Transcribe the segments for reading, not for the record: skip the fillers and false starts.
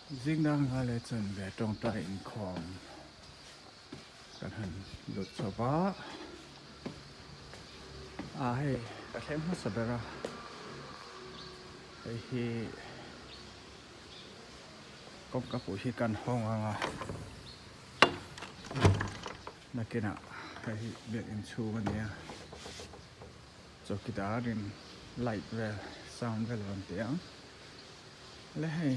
Zing dang nga leh chuan ve tawngtai inkhawm kan han lut chho va ah hei ka thleng hmasa ber a hei hi kawngka pui hi kan hawng ang a nakinah hei hi biakinn chhung a ni a chowkidar in light vel sound vel a rawn ti ang. Le hei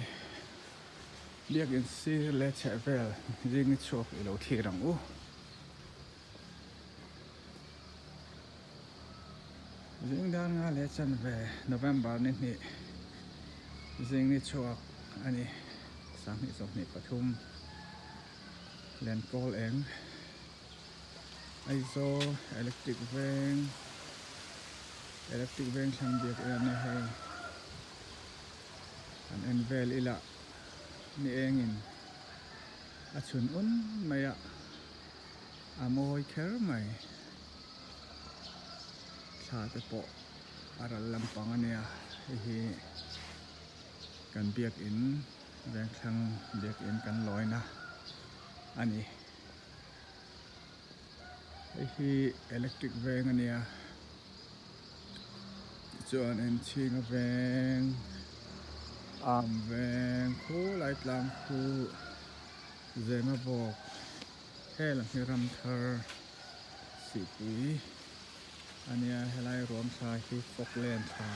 biakin sir leh chheh vel zing i chhuak i lo thlir ang u. Zing dar nga leh chan ve November ni hnih zing ni chhuak a ni sanghnih 23 Lenkawl eng Aizawl Electric Veng Electric Veng thlang biak en a ni hei. An en vel ila ni engin a chhun un mai a, a mawi kher mai. Thla te pawh a ral lampang a nia, hei hi kan biakin vengthlang biakin kan lawina a ni. Hei hi electric veng a nia tichuanin chhinga veng arm veng khulai tlang khu zema bawk hel ang hi ram thar sihpui a nia helai ruam thla hi fawklen thla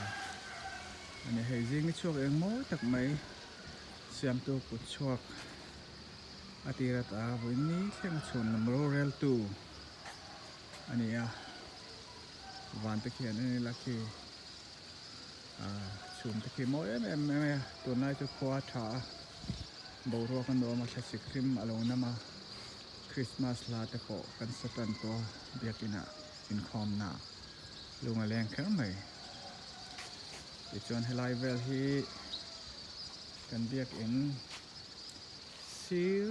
a ni hei zing hi chhuak eng mawi tak mai siamtu kut chhuak. A tir ata vawiin ni thleng a chhuan lam roreltu a ni a, van te khian en ila khi ah chhum te khi mawi em em mai a, tunlai chu khua a tha a, boruak a nuam a, thlasik hlim a lo nam a, Christmas hla te pawh kan sa tan tawh a, biakin ah inkhawmna lung a leng kher mai. Tichuan helai vel hi kan biakin. Sir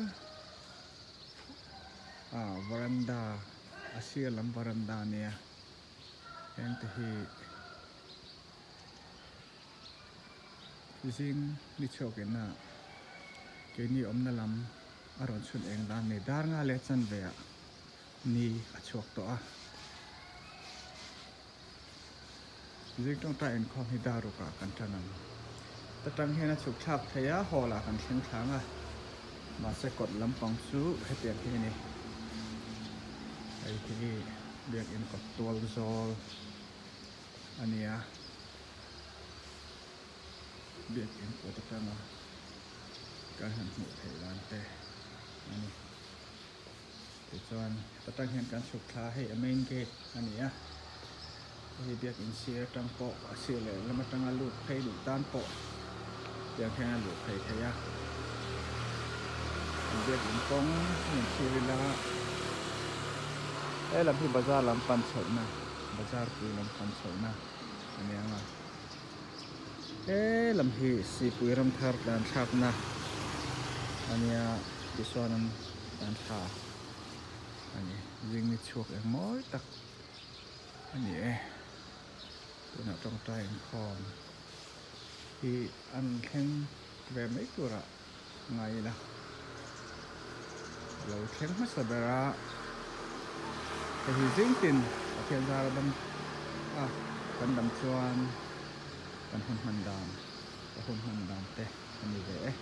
ah varanda a sir lam varanda a nia heng te hi zing ni chhuak in a keini awmna lam a rawn chhun eng dan a ni dar nga leh chanve ah ni a chhuak tawh a zing tawngtai inkhawm hi dar ruk ah kan tan ang ta tang hian a chhuk thlak thei a hall ah kan thleng thlang a mahse kawt lampang chu hetiang hi a ni hei hi biakin kawt tual zawl a ni a biakin kawt atanga kan han hmuh theih dan te a ni. Tichuan heta tang hian kan chhuk thla a, hei a main gate a ni a, hei biakin sir atang pawh a sir leh lam atanga lut phei duh tan pawh tiang hian a luh phei thei a, an biakin kawng a in thlir ila he lam hi bazar lam pan chhohna bazar pui lam pan chhohna a ni ang a, he lam hi sipui ramthar tlan thlakna a nia tichuan an. An thla a ni zing ni chhuak eng mawi tak a ni e tunah tawngtai inkhawm hi an thleng ve mai turah ngai ila a lo thleng hmasa ber a hei hi zing tin Pathian zara dam a kan dam chuan kan hun hman dan ka hun hman dan te a ni ve e.